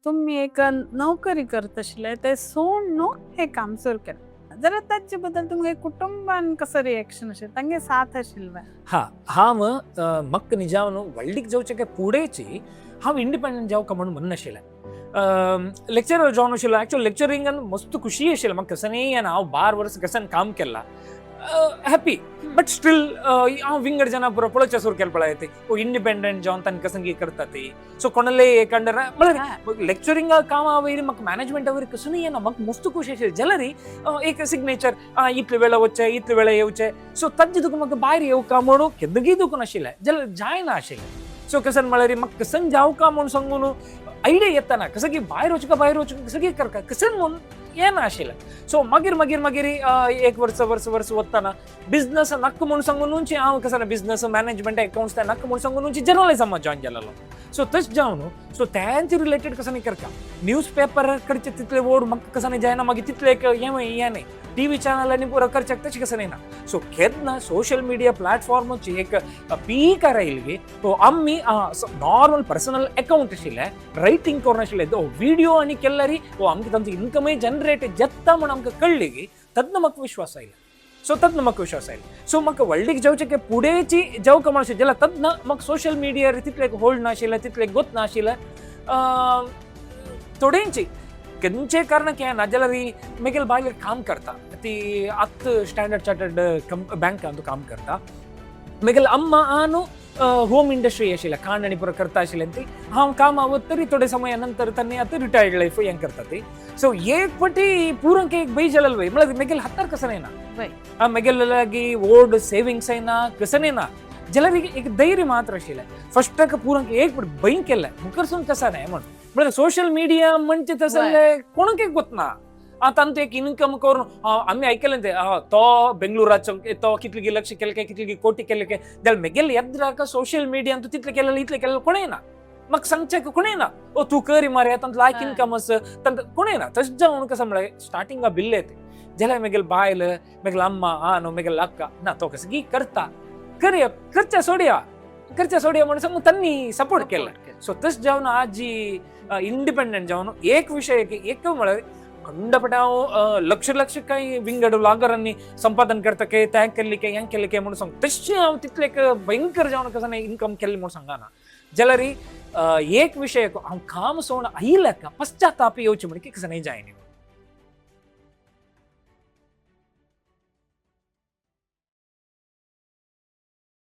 तुमी एक नोकरी करत आशिल्ले ते सोडून न्हू हें काम सुरू केलें जाल्यार ताचे बद्दल तुमगे कुटुंबान कसो रिएक्शन आशिल्लें, तांगे साथ आशिल्लें? हा, हांव म्हाका निजावन व्हडलीक जावचें काय फुडेंची हांव इंडिपेंडंट जावका म्हणून म्हणनाशिल्लें. लेक्चरर जावन आशिल्लो. एक्चुअल लेक्चरिंगान मस्त खुशी आशिल्लें म्हाका. कसन येना, हांव 12 वर्स कसन काम केलां, हॅपी. बट स्टील हांव विंगड जना पुरो पळोवचें सुरू केलें पळय ते ओ इंडिपेंडंट जावन तांकां कसन कितें करता ती. सो कोणाले एक अंडर म्हळ्यार लेक्चरिंगा कामा वयर म्हाका मॅनेजमेंटा वयर कसनूय येना. म्हाका मस्त खुशी आशिल्ली. जाल्यार एक सिग्नेचर, इतले वेळा वचचें, इतले वेळा येवचें. सो ताजे तुका म्हाका भायर येवका म्हणून केन्नाय दुखून आशिल्लें जाल्यार जायना आशिल्लें. सो कसन म्हळ्यार म्हाका कसन जावका म्हूण सांगून आयडिया येतना कसं की भायर वचूं का, भायर वचूं कसं की करका कसन म्हूण येना आशिल्लें. सो मागीर मागीर मागीर एक वर्स वर्स वर्स वतना बिझनस नाका म्हूण सांगून हांव कसं बिझनस मॅनेजमेंट अकाउंट्स नाका म्हूण सांगून जर्नलिजमात जॉयन जालेलो. सो तशें जावन सो तेंचे रिलेटेड कसं करता न्यूज पेपर करचे तितले वोड म्हाका कसं जायना. मागीर तितले एक हें हें न्ही टीव्ही चॅनलांनी पुरो करच्याक तशें कसं ना. सो केन्ना सोशल मिडिया प्लॅटफॉर्माची एक पीक आयली तो आमी नॉर्मल पर्सनल अकाउंट आशिल्लें, रायटींग करून आशिल्लें, तो व्हिडिओ आनी केल्यारी ओ आमकां तांचो इन्कमय जनरेट जाता म्हूण आमकां कळ्ळी की तद्न म्हाका विश्वास आयलो. सो तद्न म्हाका विश्वास आयलो. सो म्हाका व्हडलीक जावचें की फुडेंची जावका म्हणून जाल्यार तद्न म्हाका सोशल मिडियार तितलें होल्ड नाशिल्लें, तितलें गोत नाशिल्लें. थोडेंची खंयचे कारण हें ना जाल्यार म्हगेले बायल काम करता, ती आतां स्टँडर्ड चार्टर्ड बँकांत काम करता. म्हगेले अम्मा आनु होम इंडस्ट्री आशिल्लें, खाण आनी पुरो करता आशिल्लें ती. हांव कामा वत तरी थोडे समया नंतर तांणी आतां रिटायर्ड लायफ हें करता ती. सो एक पटी पुरंक एक बೈ जालेल वय म्हळ्यार म्हगेले हातार कसं ना. म्हगेले लागीं ओड सेविंग्स ना, कसं ना. जाल्यार एक धैर्य मात्र आशिल्लें. फस्टाक पुरंक एक पट भंय केल्लें मुखारसून कसं न्हय म्हण. म्हळ्यार सोशल मिडिया म्हणजे तसले कोणाक एक गोतना आतां तांचो एक इन्कम करून आमी आयकलें ते तो बेंगळुराचो तो कितले लक्ष केले काय, कितले कोटी केले काय. जाल्यार म्हगेले येद्राक सोशल मिडियान तूं तितले केलें, इतले केलें कोणें ना. म्हाका सांगचें कोणें ना, ओ तूं करी मरे, तांचो लायक इन्कम आसा तांकां कोणें ना. तशें जावन कसं म्हळ्यार स्टार्टिंगा बिल्ले ते जाल्यार म्हगेले बायल, म्हगेले अम्मा आनो म्हगेले अक्का ना तो कसं की करता करया, करच्या सोडया, करच्या सोडया म्हणून सांगून तांणी सपोर्ट केला. सो तशें जावन आजी इंडिपेंडंट जावन एक विशय एक म्हळ्यार खंडपट हांव लक्ष लक्ष काही विंगड व्लॉगरांनी संपादन करता काय, तें केल्ली काय, हें केल्लें काय म्हणून सांग तशें हांव तितलें एक भयंकर जावन कसं इन्कम केल्लें म्हणून सांगना. जाल्यार एक विशय हांव काम सोडून आयिल्लें पश्चाताप येवचें म्हण कसं नाही जायना.